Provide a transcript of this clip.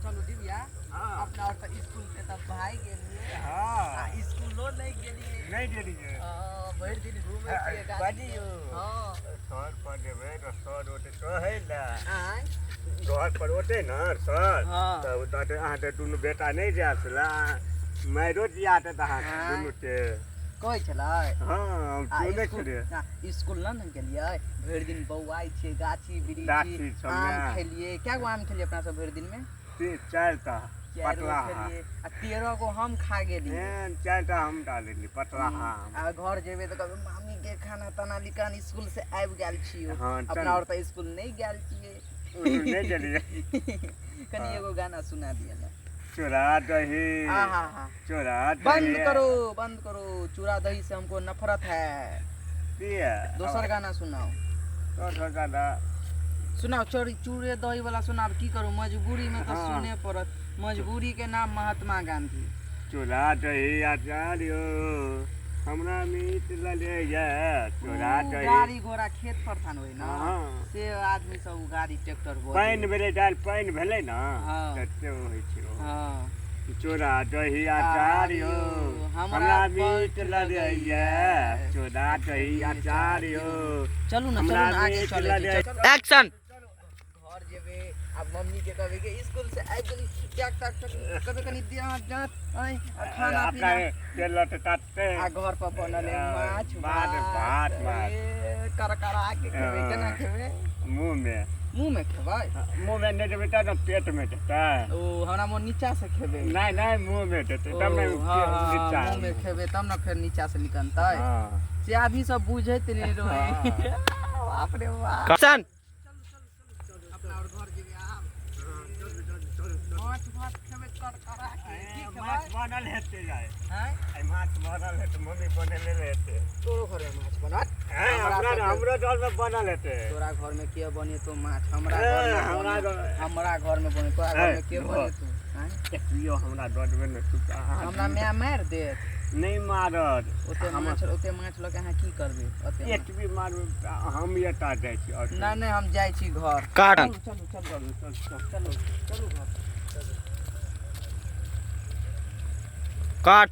चलू दिव्या। हाँ। अपना और तऽ स्कूल से तऽ भागि गेलियै। हाँ। आ स्कूलो नहि गेलियै। नहि गेलियै। हाँ, भरि दिन घूमै छियै गाछी। बजियौ। हाँ। सर पर जेबै तऽ सर ओते कहै लए। आँय? घर पर ओते ने सर। हाँ। तऽ ओतऽ अहाँके दुनू बेटा नहि जायत छलै, मारियो दिया देत अहाँके आँय? दुनूके। कहै छलै? हाँ, हम आ सुनै स्कूल छलियै। आ, स्कूल न ने गेलियै, भरि दिन बौआइ छियै गाछी गाछी बिरीछी, सबमे। आम खेलियै। कए गो आम खेलियै अपना सब भरि दिनमे? तीन चारिटा। चारि गो पतला खेलियै आ 13 गो हम खा गेलियै। एहन चारिटा हम डाल लेलियै पतला आम। आ घर जेबै तऽ कहबै मामी के खाना ताना लिकान स्कूल से आबि गेल छियौ। हाँ, चल। अपना और तऽ स्कूल नहि गेल छियै। नहि गेलियै। कनि हाँ। एगो गाना सुना दिअ ने। चूड़ा दही। आहा हा। चूड़ा दही। बंद करो, बंद करो, चूड़ा दही से हमको नफरत है। किया? दोसर गाना सुनाओ। दोसर गाना सुनाओ, चूड़े दही वाला सुनाओ। की करू, मजबूरी में तो हाँ। सुने पड़त। मजबूरी के नाम महात्मा गांधी। चूड़ा दही आचार्य हमरा मीत लगैया। चूड़ा उ दही। गाड़ी घोड़ा खेत पर थान होइ ना। हाँ। से आदमी सब उ गाड़ी ट्रैक्टर बोले। पानि भेलै, दालि पानि भेलै ना। हाँ। तऽ से होइ छै ओ। हाँ। चूड़ा दही आचार्य हमरा हमरा मीत मीत लगैया। लगैया। चूड़ा दही आचार्य चलू ना, हमरा चलू ना, आगे मीत चलै लगैया। चलू। एक्शन। घर जेबै आ मम्मी के कहबै कि स्कूल से आबि गेली, टैक टैक टैक कहबै कनि देह जाँत आँय, आ खाना अपना पीना। तेल लटकाते। आ घर पर बनल है माछ भात, भात, भात, माछ। ए, करकरा के खेबै। हाँ। केना खेबै? मुँह में। मुँह में खेबै? मुँह में नहि देबै तब ने पेट में जेतै। ओ हमरा मोन नीचा से खेबै। नहि नहि, मुँह में जेतै ओ, तब ने। हाँ, हाँ, नीचा। मुँह में खेबै तब ने फेर नीचा से निकलतै। हाँ। से आदमी सब बुझैत नहि रहै। बाप रे बाप। एक्शन। अपना और घर जेबै आब। माछ भात खेबै करकरा के। की खेबै? माछ बनल हेतै जाय। आँय? आइ माछ बनल हेतै, मम्मी बनेले हेतै। तोरो घर में माछ बनत? हैं, हमरा हमरा सबके- हमरो घर में बनल हेतै। तोरा घर में के बनेतो माछ? हमरा ए, घर में हमरा बने- घर- हमरा घर में बने, तोरा घर में के ए, बनेतो? आँय? देखियौ हमरा डरबे नहि सुता। हमरा माय मारि देत। नहि मारत। ओते हम माछ, ओते माछ लऽ के अहाँ की करबै? ओते माछ। एक भी मारबै तऽ हम एतऽ जाइ छी और नहि नहि, हम जाइ छी घर। काट। चलू चलू चलू। चलू चलू। चलू चलू घर। काट।